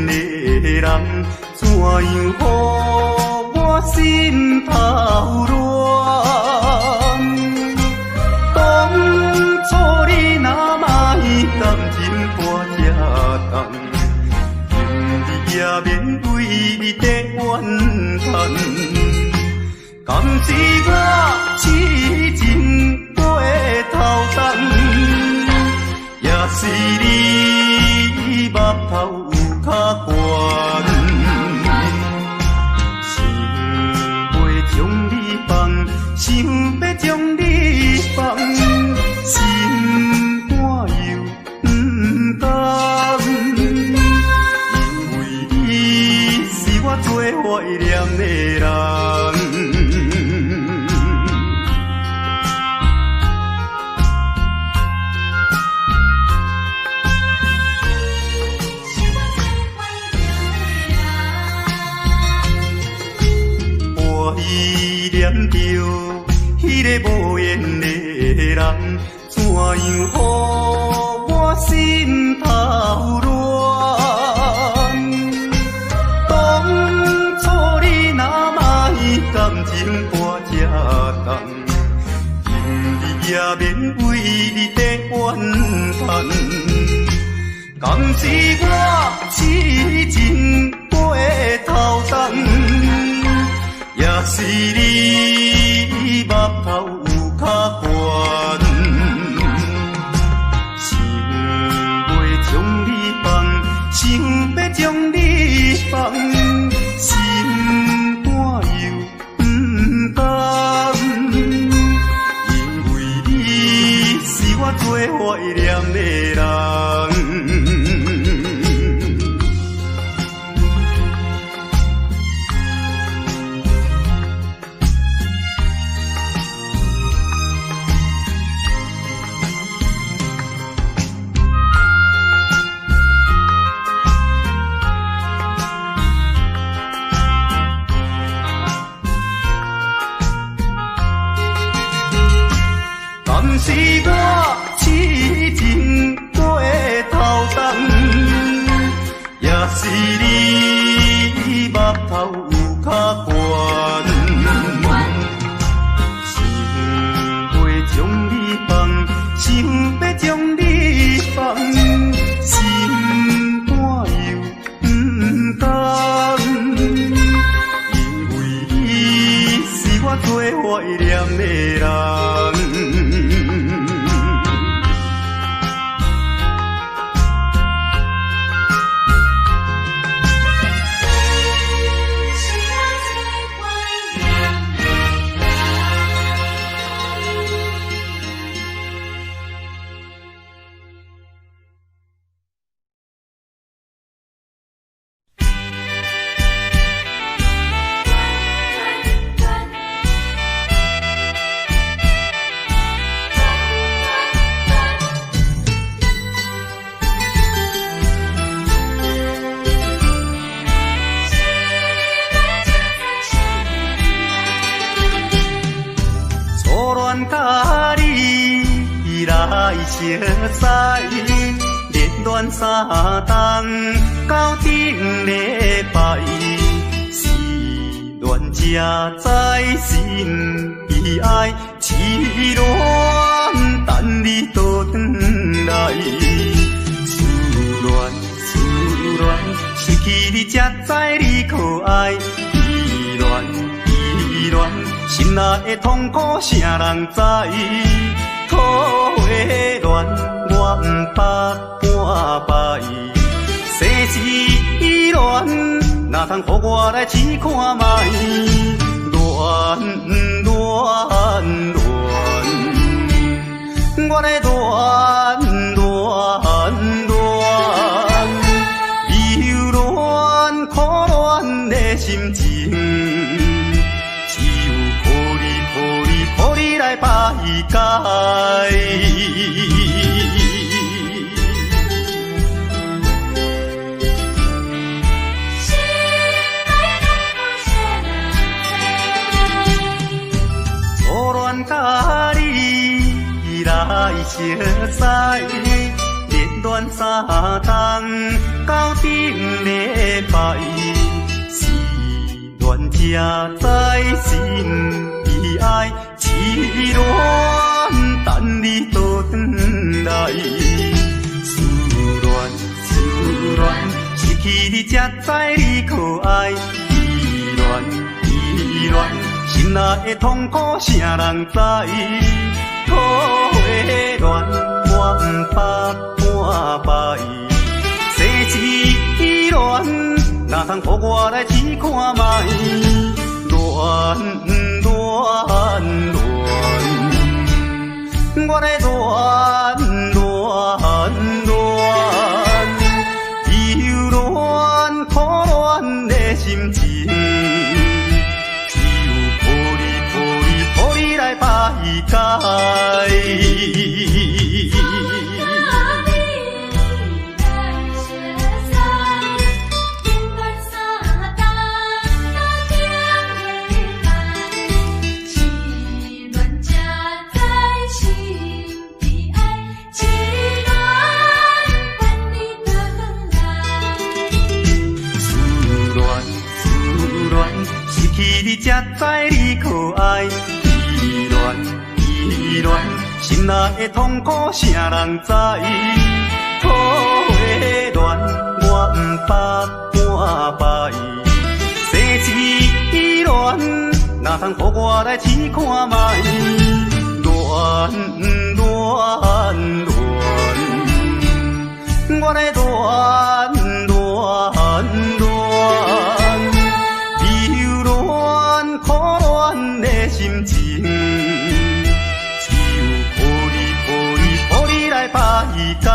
的人，怎样予我心头乱？当初你若莫感情看这重，今日也免为你在怨叹。敢是我痴情过头重，也是你目头有较悬。想欲将你放，想欲将你放，心肝又不甘，因为你是我最怀念的人。怀念著彼个无缘的人，怎样予我心头乱？当初你若莫感情看这重，今日也免为你在怨叹。敢是我痴情过头重，也是你目头有较悬。想欲将你放，想欲将你放，心肝又不甘，因为你是我最怀念的人。敢是我痴情过头重，也是你目头有较悬。想欲将你放，想欲将你放，心肝又不甘，因为你是我最怀念的人。相识，热恋三冬到顶礼拜，失恋才知心悲哀，痴恋等你倒转来，思恋思恋，失去你才知你可爱，依恋依恋，心内的痛苦谁人知？桃花恋，我毋捌半摆，世事依恋，哪通予我来试看觅？恋恋恋，我咧恋恋恋，留恋苦恋的心情，只有苦你苦你苦你来排解。初恋佮你来相识，热恋三冬到顶礼才知心悲哀。痴恋等你倒转來，思戀思戀，失去你才知你可愛。依戀依戀，心內的痛苦啥人知？桃花戀，我毋捌半擺。世事依戀，哪通予我來試看覓？戀戀戀，我咧戀戀戀，猶戀苦戀的心情，只有靠你靠你靠你來排解。你才知你可愛，依戀依戀，心內的痛苦啥人知？桃花戀，我毋捌半擺。世事依戀，哪通予我來試看覓？戀戀戀，我咧戀戀戀。苦戀的心情，只有靠你靠你靠你來排解。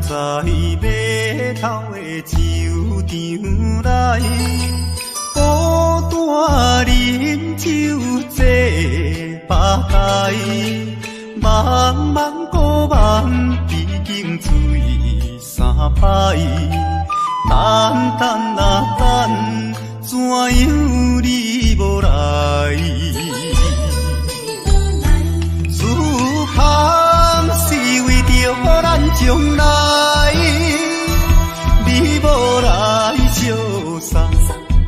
在码头的酒场内，孤單啉酒坐吧台，茫茫孤梦已經醉三擺，等等啊等，怎樣你無來？思空是為著咱將來，你無來相送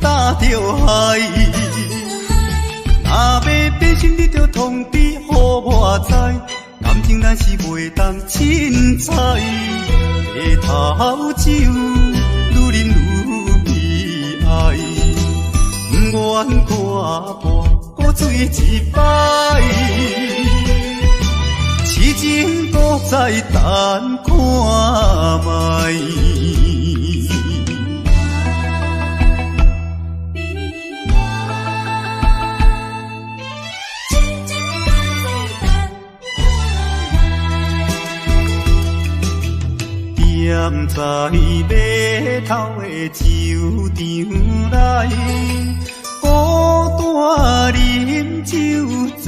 搭著海。若欲變心，你著通知予我知，感情咱是袂當凊彩。白頭酒愈啉愈悲哀，不願看破搁醉一擺。痴情搁再等看覓。踮在码头的酒场内，孤單啉酒坐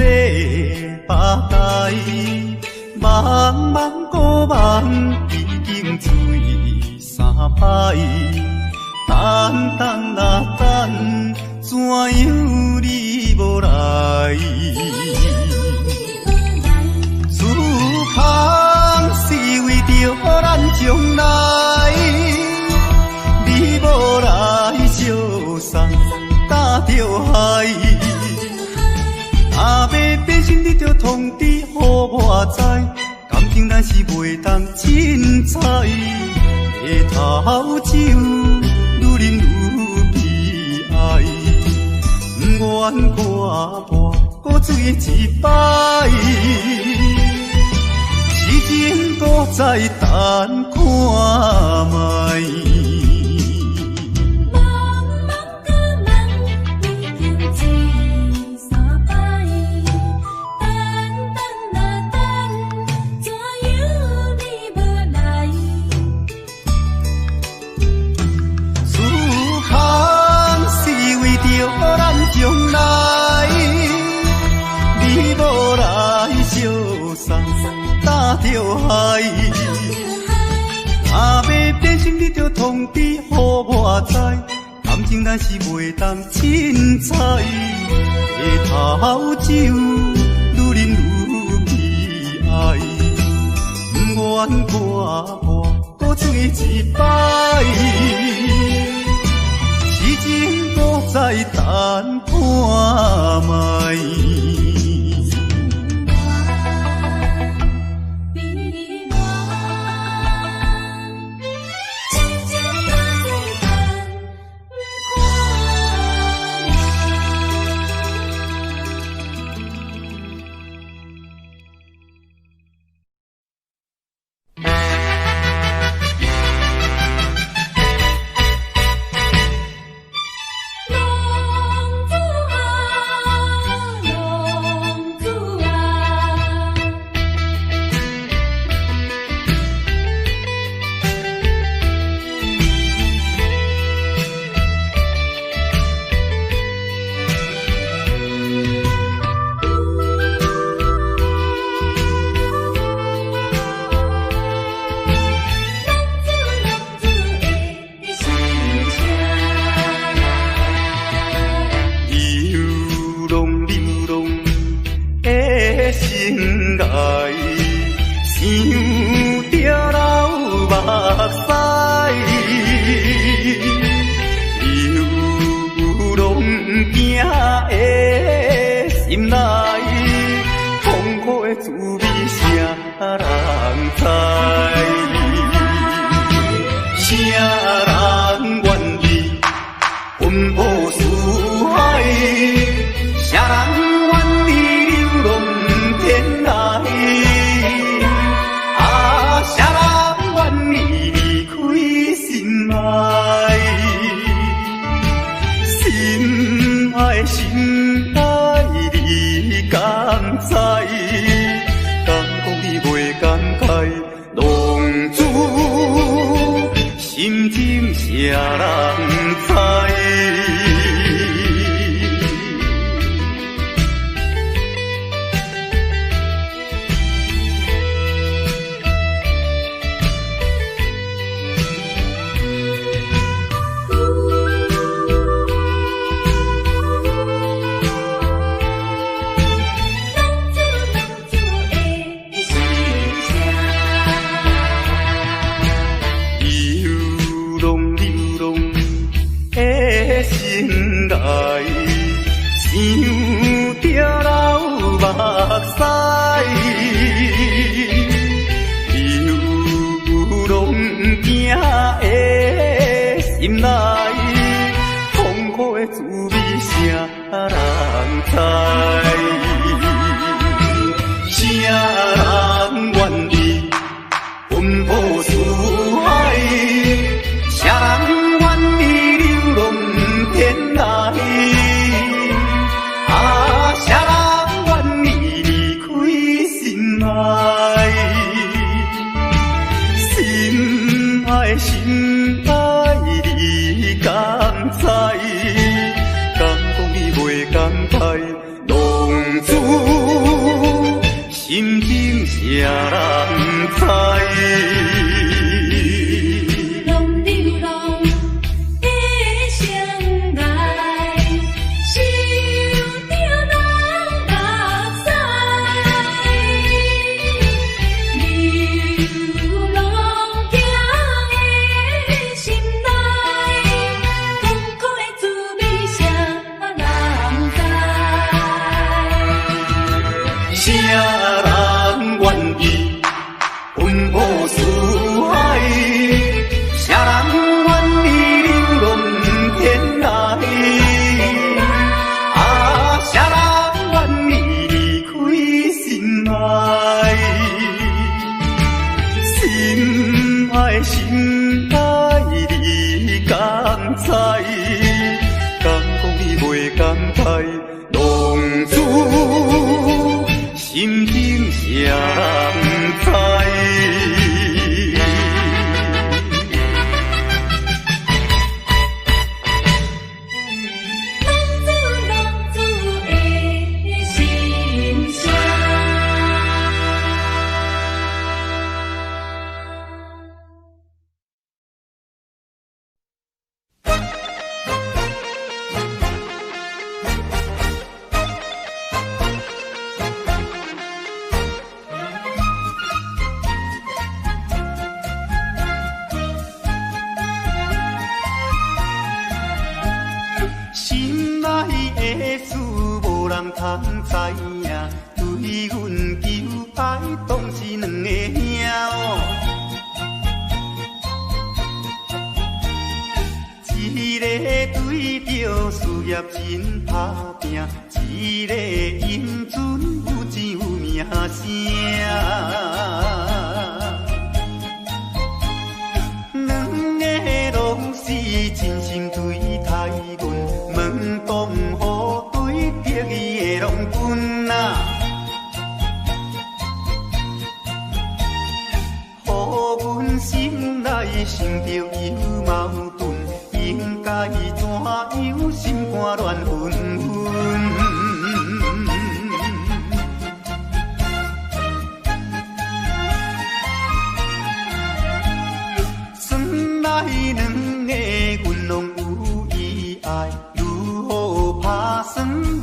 吧台，茫茫孤夢已經醉三擺，等等啊等，怎樣你無來？思空是為著咱將來，你無來相送搭著海。若欲變心，你著通知予我知，感情咱是袂當凊彩，白頭酒愈啉愈悲哀，毋願看破閣醉一擺，痴情閣再等看覓。茫茫閣茫，已經一三擺，等等啊等，怎樣你無來？時空是為著咱將來，你無來相送，擔著海。若欲變心，你著通知予我知，感情咱是袂當凊彩，白頭酒愈啉愈悲哀，毋願看破閣醉一擺，痴情閣再等看覓。悲哀，痴情閣再等看覓。浪子啊，浪子啊！浪子浪子的心聲。流浪流浪的心愛，想著流目屎。流浪囝的心內，痛苦的滋味誰人知？誰人願意奔波四海？誰人願意流浪天涯？啊，誰人願意離開心愛？心愛心愛，你敢知？敢講你袂感慨？浪子心情誰人知？浪子浪子的心聲。流浪流浪的心愛，想著流目屎。流浪囝的心內，痛苦的滋味誰人知？誰人願意奔波四海？誰人願意流浪天涯？啊，誰人願意離開心愛？心愛心愛，你敢知？敢講你袂感慨？浪子心情誰人知？流浪流浪的心愛，想著流目屎。流浪囝的心內，痛苦的滋味誰人知？誰人願意通知影，對阮求愛當是兩个兄哦。一个對著事業真打拼，一个英俊有錢有名聲。兩个攏是真心對待阮，問當何對得意的郎君啊？予阮心內想著有矛盾，應該怎樣心肝亂紛紛？算來兩个阮攏有意愛，如何拍算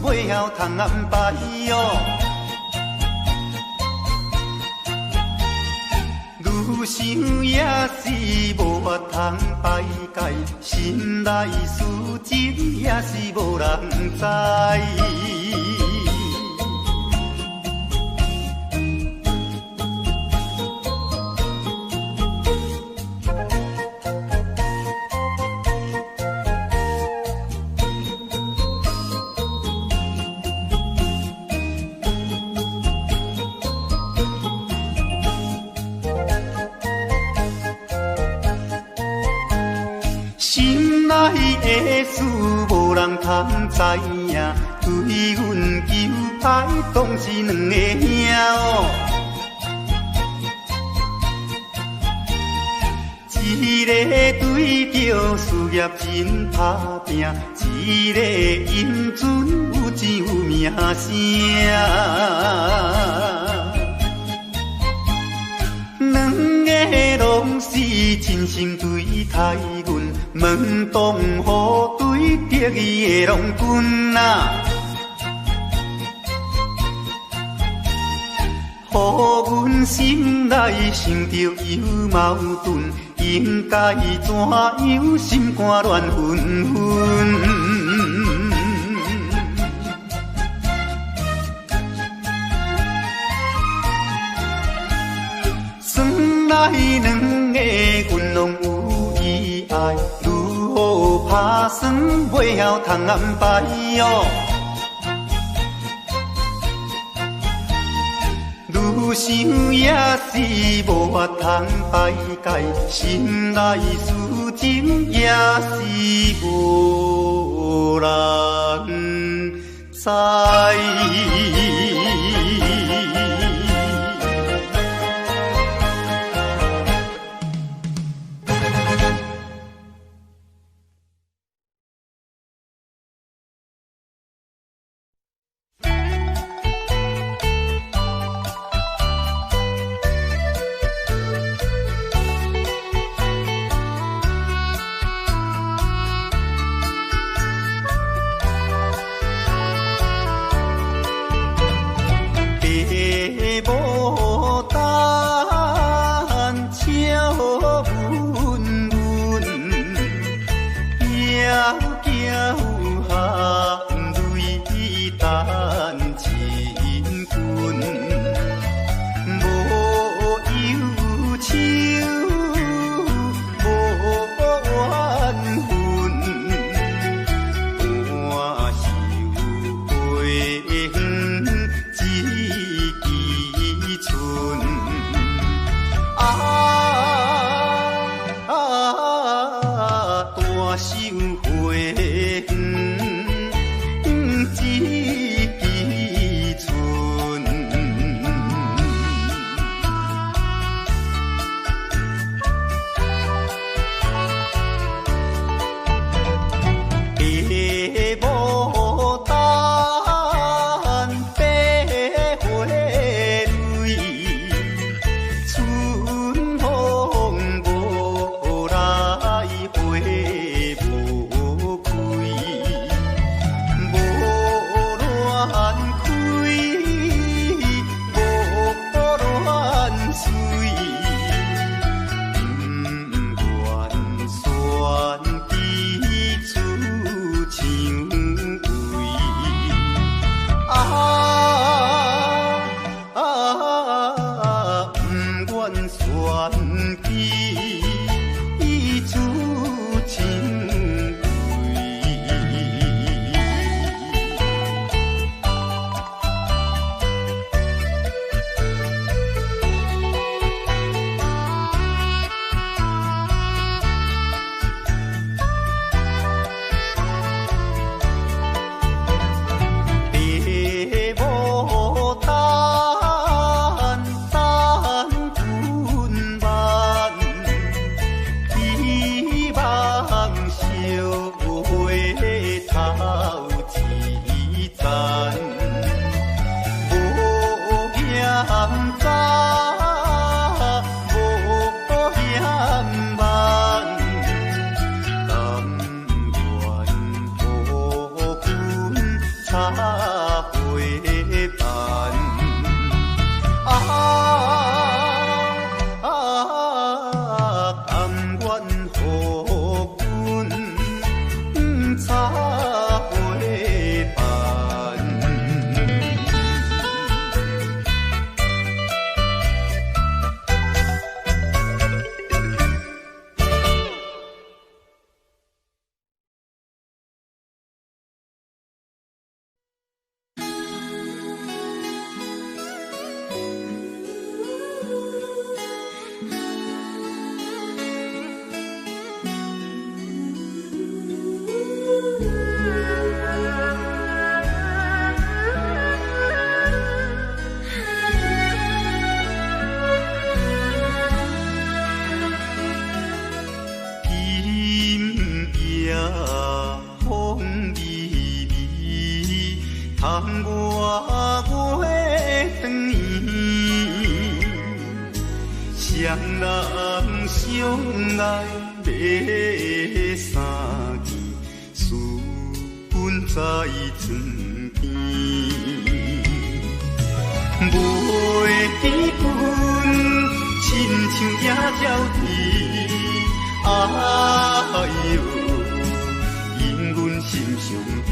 袂曉通安排喲？愈想也是無法通排解，心內事情也是無人知。心內的事無人通知影，對阮求愛當是兩个兄哦。一个對著事業真打拼，一个英俊有錢有名聲。兩个攏是真心對待阮，問當何對得意的郎君啊？予阮心內想著有矛盾，應該怎樣心肝亂紛紛？算來兩个阮攏有意愛，如何拍算袂曉通安排喲？愈想也是無法通排解，心內事情也是無人知。传奇出情味。爸母等等阮慢，希望相会头一层，无嫌早，无嫌慢，甘愿予阮插花瓣。啊啊，甘愿予阮插花瓣。今夜風微微，窗外月轉圆，雙人相愛欲相見，思阮在床邊。袂記阮，親像野鳥啼，哎喲，因阮心伤悲，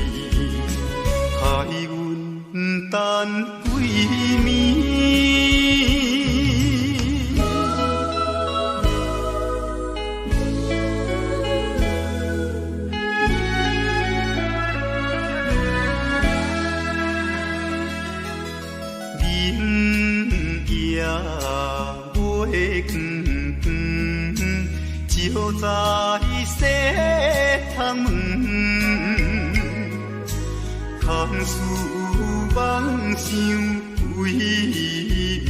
害阮等幾暝。明夜月光光，照在西窗门，空思妄想为暝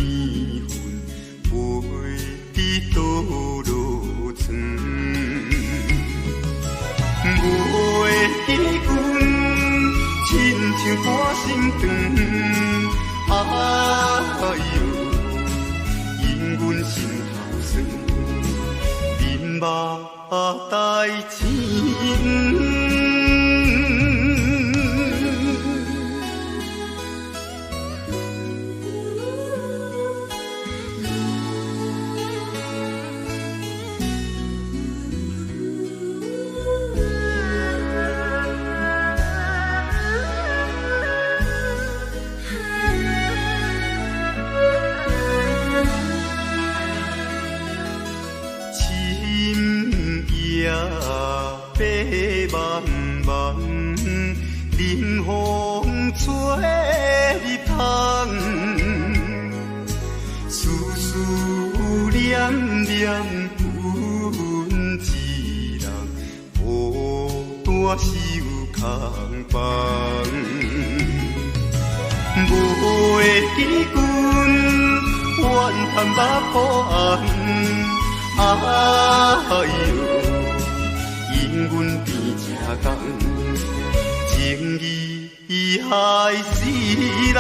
魂，袂知倒落床。袂記阮，親像半生長，哎喲，因阮心頭酸，面目帶青。深夜白茫茫，冷風吹入窗，思思念念阮一人孤單守空房。袂記阮，怨叹目苦紅。哎喲，因阮變這工，情義害死人。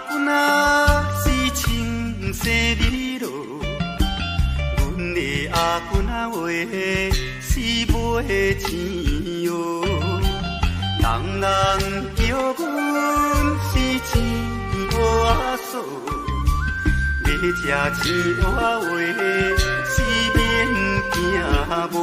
公仔是穿西美罗，阮的阿公仔话是袂钱哦。人人叫阮是青蚵仔嫂，欲食青蚵仔话是免惊无。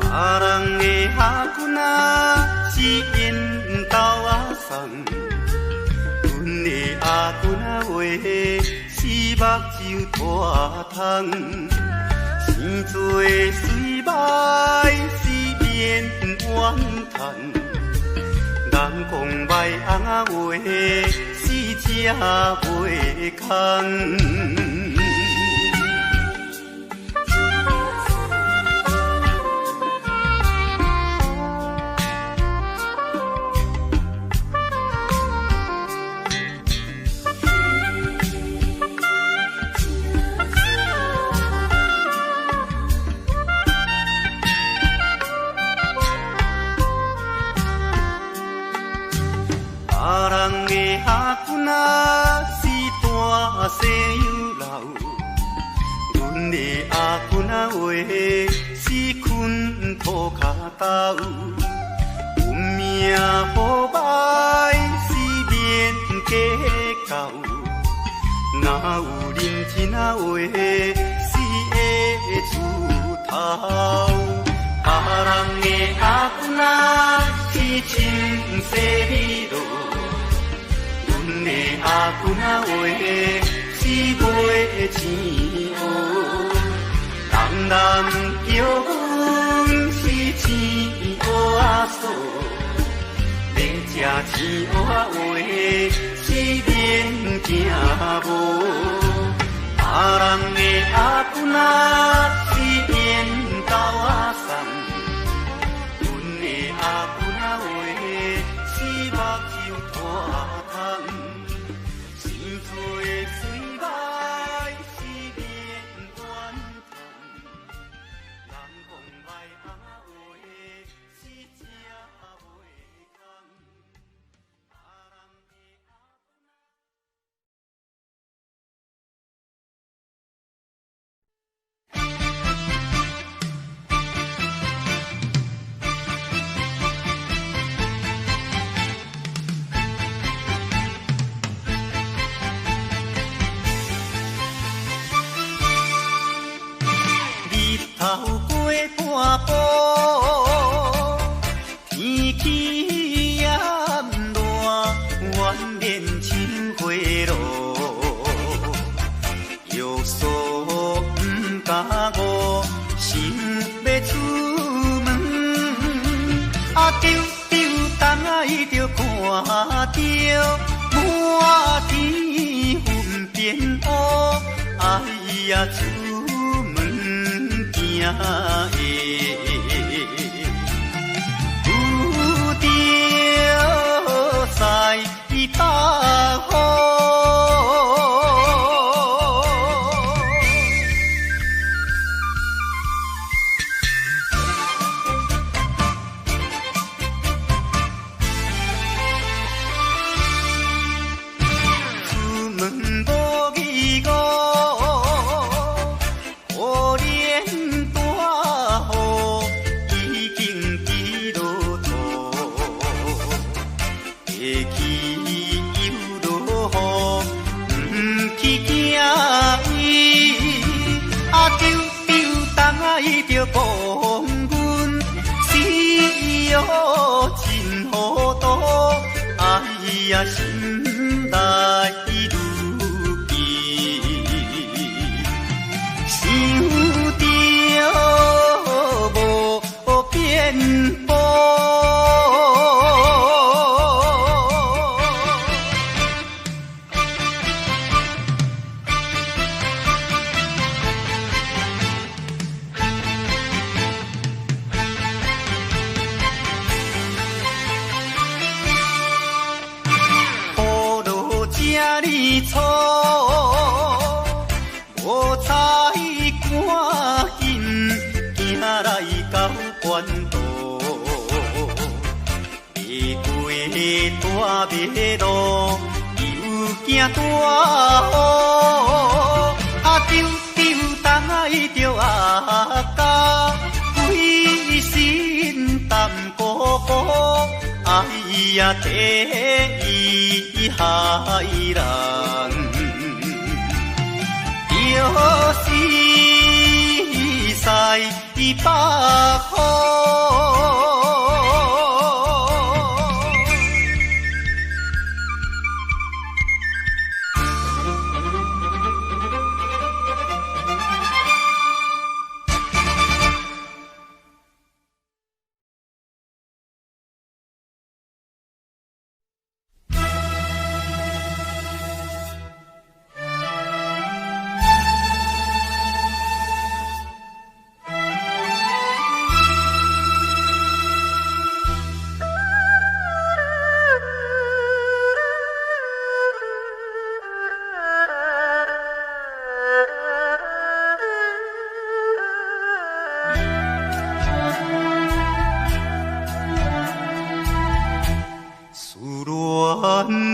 别人的阿公仔是缘投仔送，阮的阿公仔话是目睭大窗，生做媠歹是免怨叹，人讲歹翁仔话是食袂空。别人的阿公仔是大西洋老，阮的阿公仔话是困涂跤头，运命好歹是免计较，若有认真仔话是会出头。别人的阿公仔是穿西美罗，阮的阿公仔话是袂青乌，人人叫阮是青蚵仔嫂，欲食青蚵仔话是免惊无。别人的阿公仔是缘投仔送，阮的阿公仔话是目睭大窗，生做媠歹是免怨叹，人讲歹翁仔话是食袂空。别人的阿日头过半晡，天气炎热，愿免像火炉。药素毋敢误，想欲出门，啊，丢丢东仔伊就看著满天云变乌，哎呀，出门惊会遇著西大雨。出门无意误，可怜大雨已经伫落土，下去又落雨，毋去惊伊。啊，丢丢东仔伊就讲阮是哦真糊涂，哎呀，心内愈记，想著无变步。馬路，又驚大雨。啊，丟丟東愛著阿家，規身澹糊糊，哎呀，第一害人，就是西北雨。思戀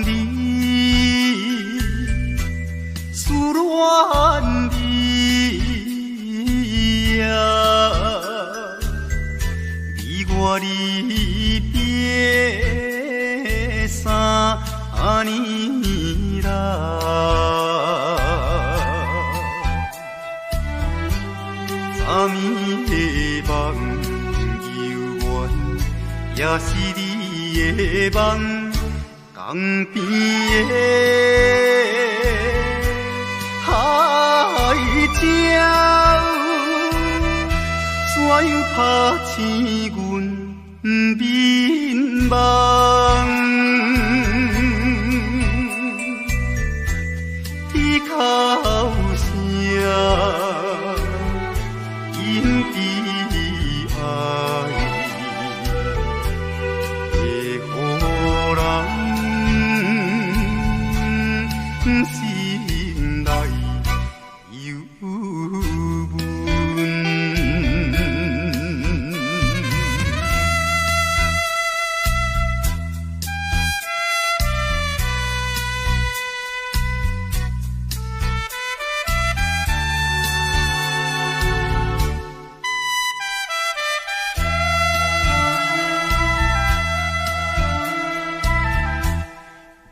你，思戀你啊！你我離別3年啦，昨暝的夢猶原，也是你的夢。江邊的海鸟，怎样拍醒阮眠梦？啼哭声，因悲哀。会予人心内忧闷。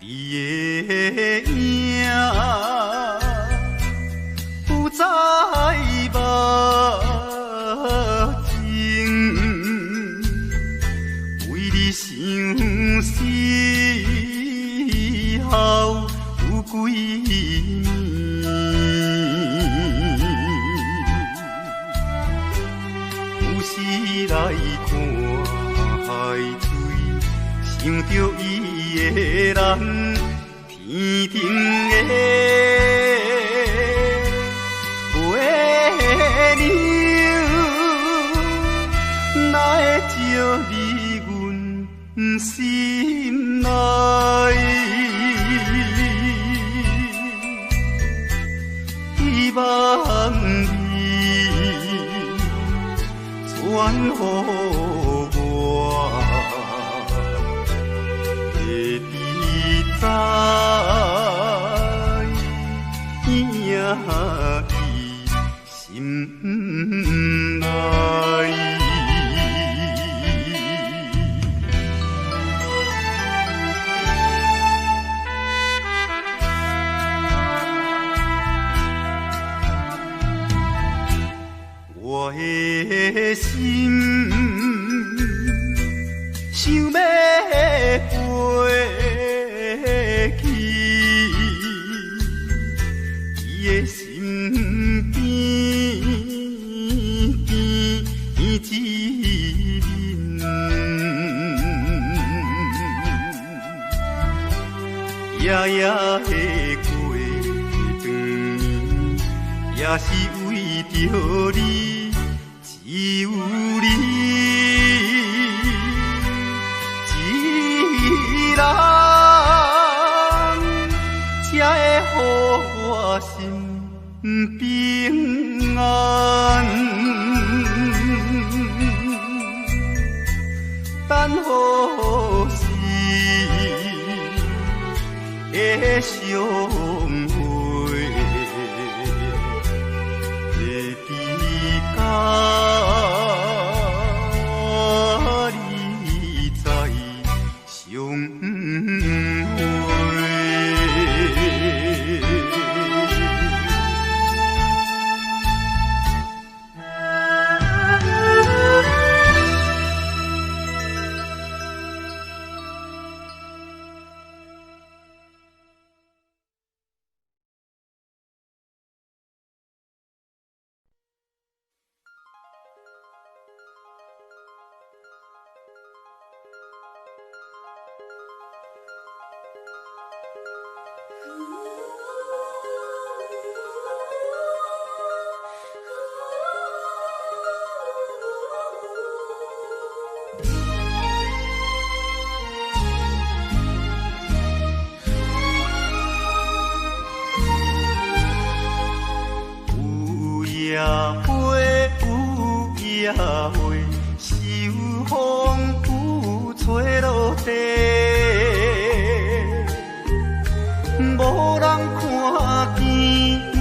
你的影不在目前，为你相思候有几暝，有时来看海水，想著伊的人。天顶的月娘，哪会照入阮心内？希望你传予我，会知影伊心内。我的心想欲飞去，伊的身边见一面，夜夜的过长暝，也是为著你，只有你一人，才会予我心平安。等何时相會，會知甲你再相會。有夜花，有夜花，受風雨吹落地，無人看見，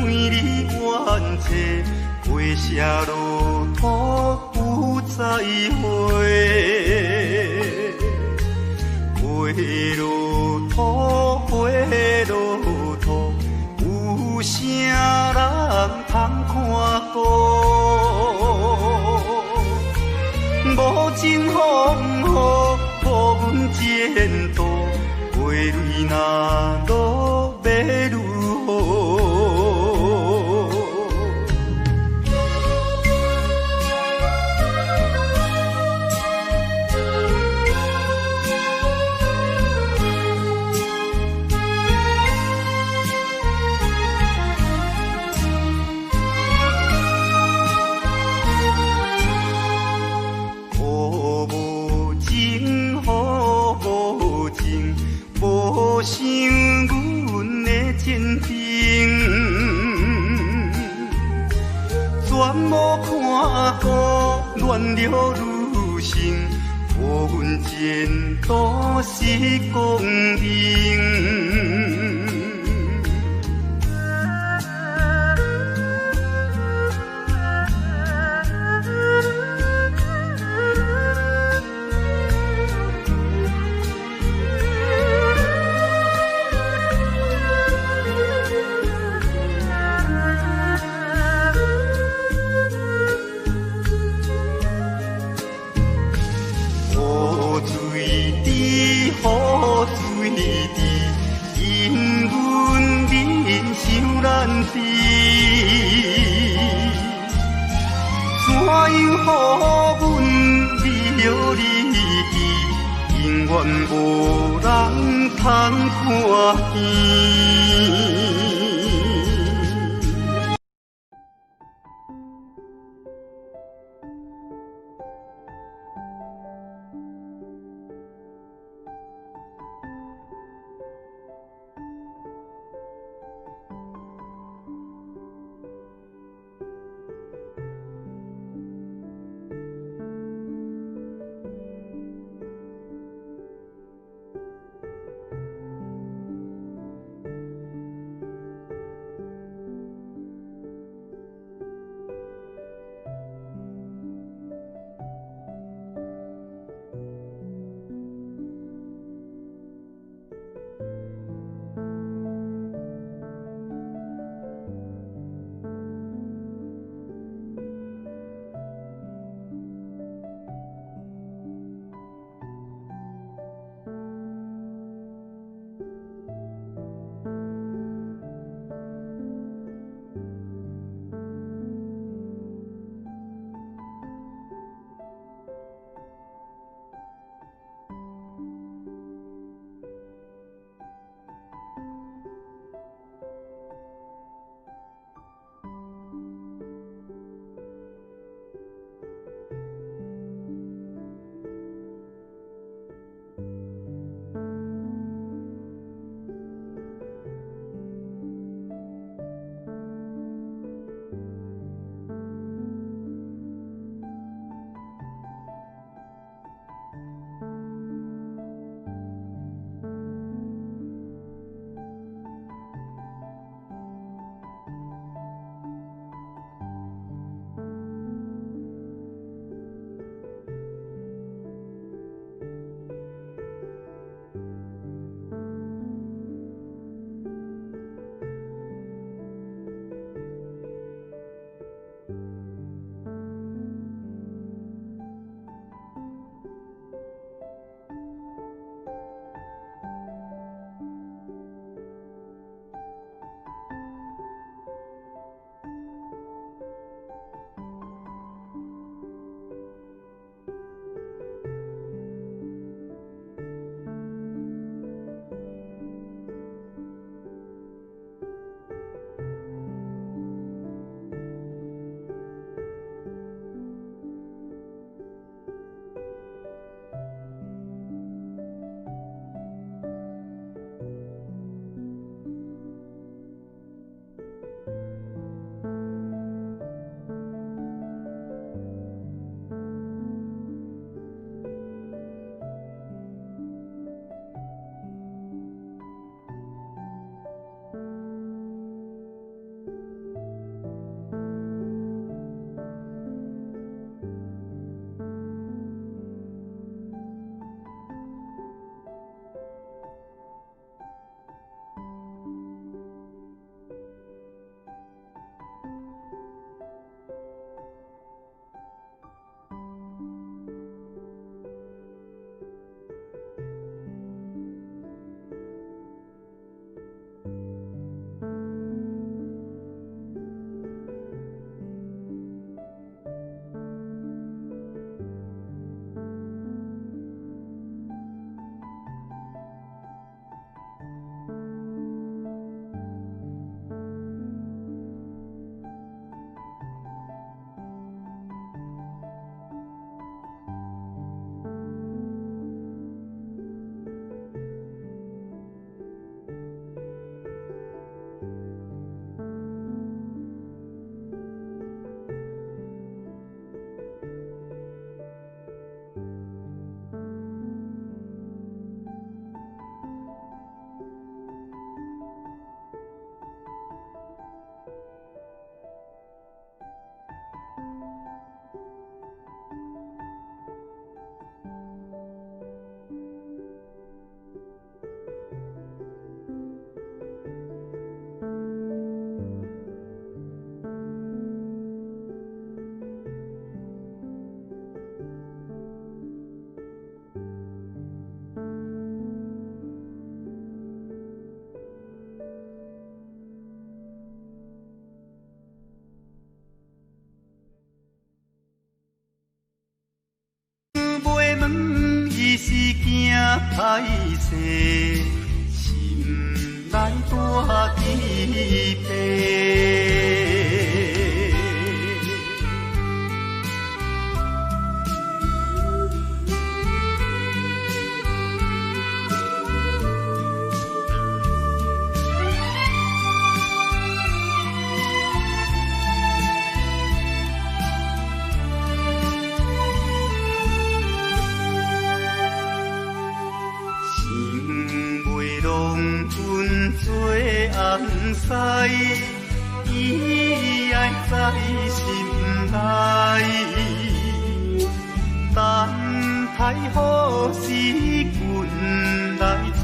為你怨嗟，過社落土有再會，花落土，花落土，有啥人通看顧？無情風雨，無阮前途，花蕊若落欲如何？雨無情，雨無情，無想阮的前程，全無看顧亂了女性，予阮前途是光明。雨水滴，雨水滴，因阮面伤難治。怎樣予阮離離去，永遠無人通看見。歹勢，心內大期盼。做翁婿，伊愛在心內，等待好時君來采，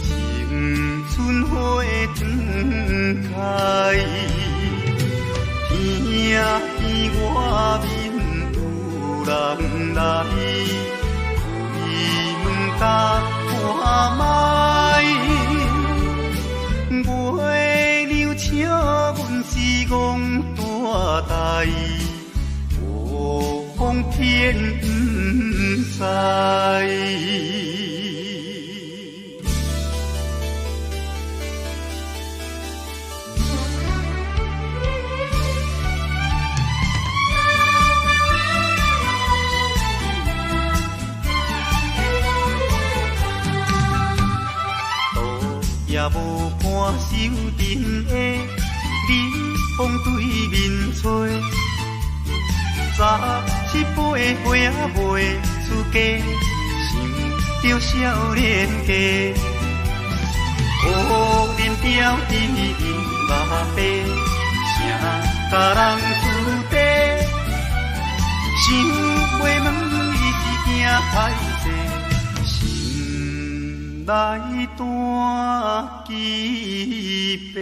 青春花展開。天邊外面有人來，開門共看覓。月娘笑阮是戆大代，無風天不知。也無看守陣的，冷風對面吹。18歲仔未出嫁，想著少年家。可憐表弟伊阿爸，啥甲人厝地？想袂问伊是惊歹勢。心內大期盼。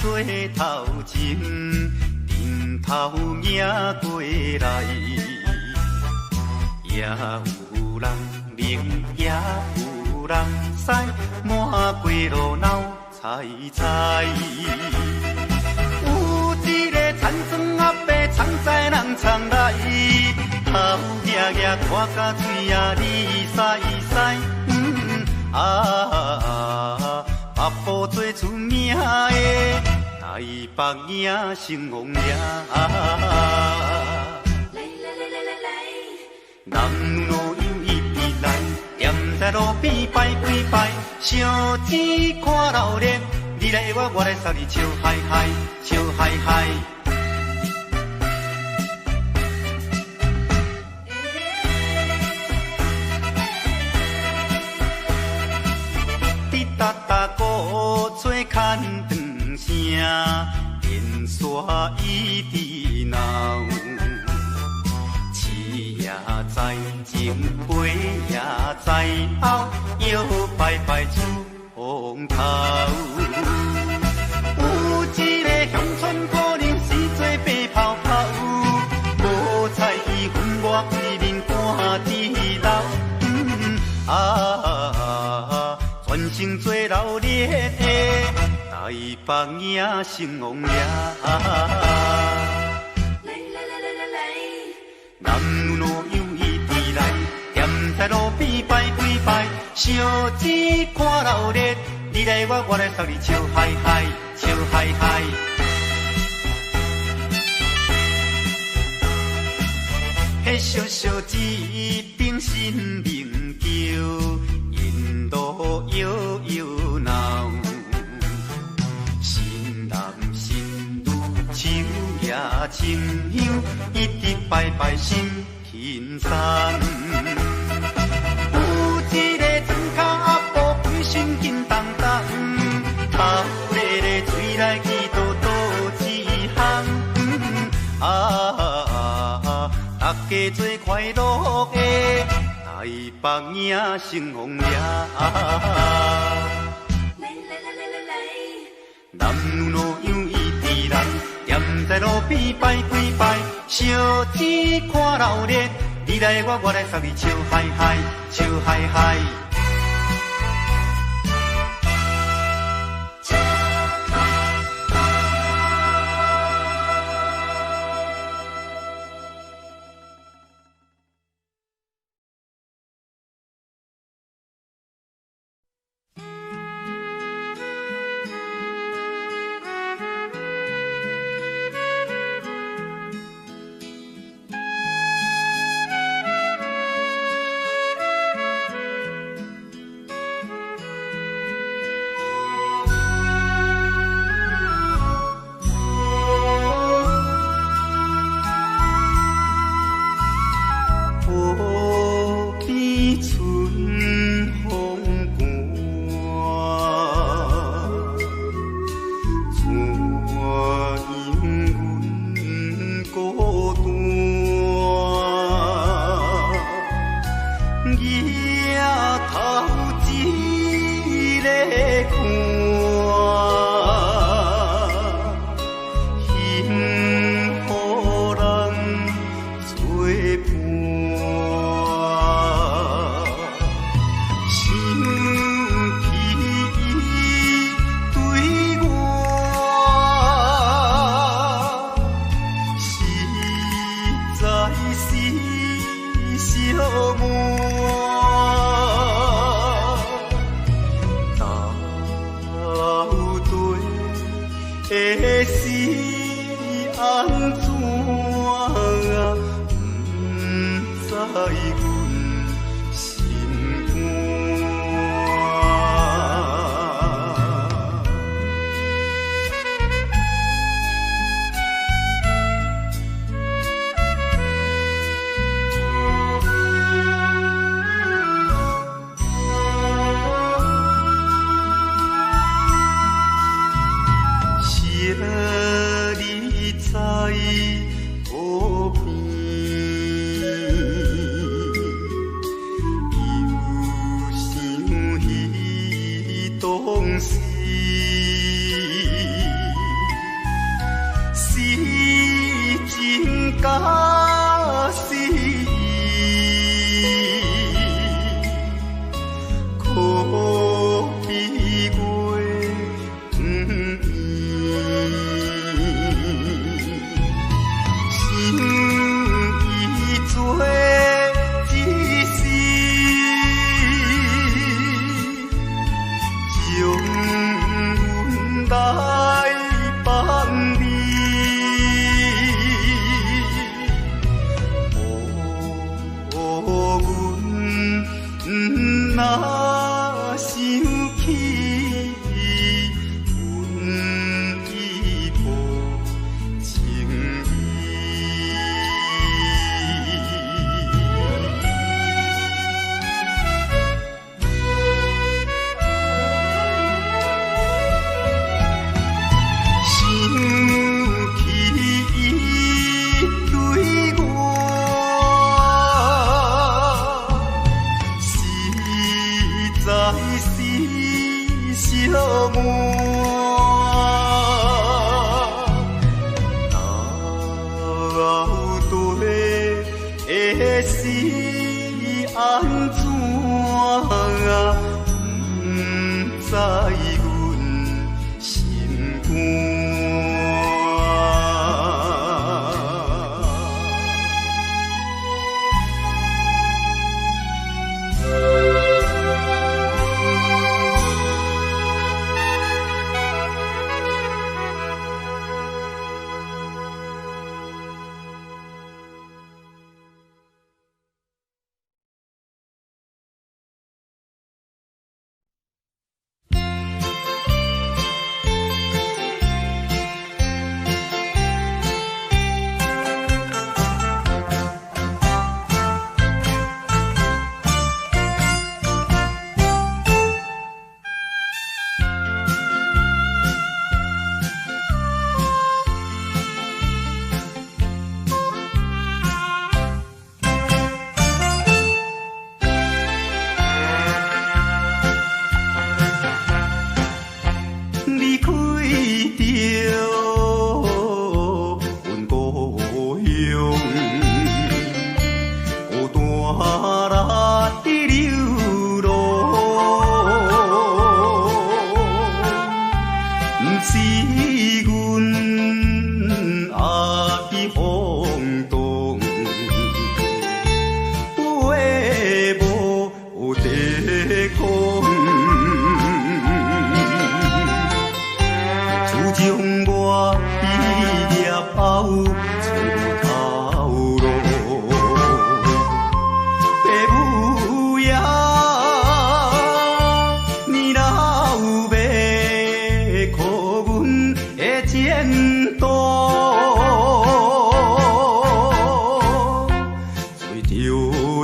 做頭前，陣頭迎過來，也有人明，也有人知，滿街路鬧彩彩。有一個田庄阿伯，藏在人藏內，頭額額看甲喙仔離屎屎，啊！北部最出名的台北影成王爷。男女老幼一直來，踮在路邊拜幾拜，小錢看鬧熱，你來我，我來送你笑嗨嗨，笑嗨嗨。滴答答鼓吹牵长声，连线一直闹。市也知，前辈也知，后摇摆摆出风头。有一个乡村姑娘是做白泡泡，无彩伊粉抹规面赶伫流。啊！全城做闹热的台北影成王爷。男女老幼一直來，踮在路邊拜幾拜，小錢看鬧熱，你來我，我來送你笑嗨嗨，笑嗨嗨。彼小小一柄新明桥，沿路摇摇闹，新男新女手也清香，一直拜拜心轻松。有一个庄跤阿婆，规身紧当当，头咧咧嘴的台北影成风掠。来来来来来来，男女老幼一起来，踮在路边拜几摆，烧纸看闹热，你来我，我来捎你笑嗨嗨，笑嗨嗨。笑嗨嗨。河边春风寒，怎样阮孤单？举头一个看，幸予人做伴。想起伊对我，实在是寂寞。到底是按怎？不知阮心肝。惜你在河边，又想起当时，是情假是意，可比月圆。想伊做一世，将阮来放你，予阮若想起，阮已无情意。想起伊对我，实在是寂寞。到底是按怎？不知阮心肝。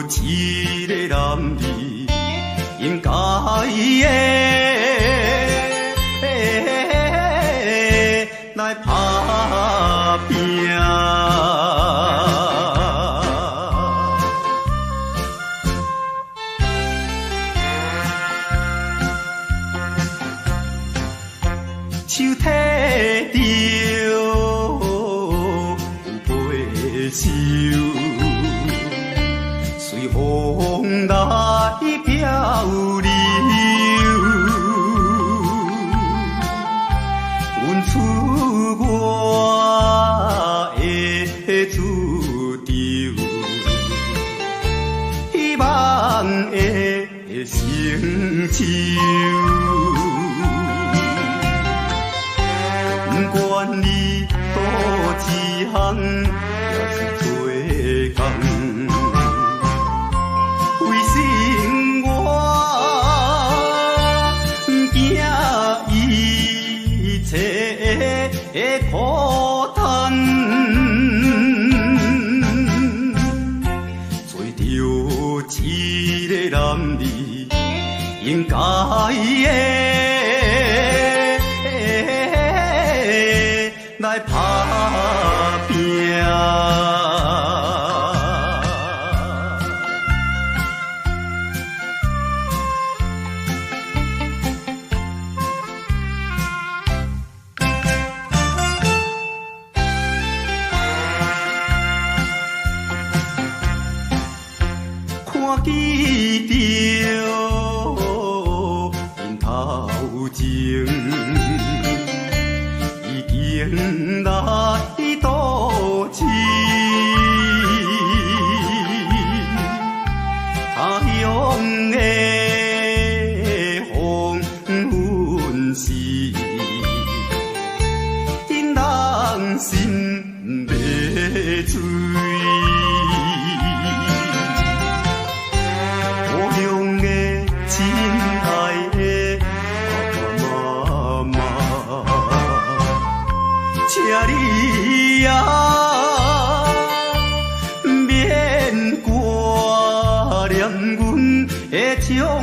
一個男兒應該的來拍拚。手提著有陪手，隨風來漂流。阮出我的主張，希望會成就。不管你倒一行，也是做工，為生活不驚一切的苦嘆，做著一個男兒應該的來拍拚。看見著𪜶頭前已經來倒市，他鄉的黃昏時，𪜶人心袂醉。故鄉的親愛的爸爸媽媽，請你啊，免掛念阮的笑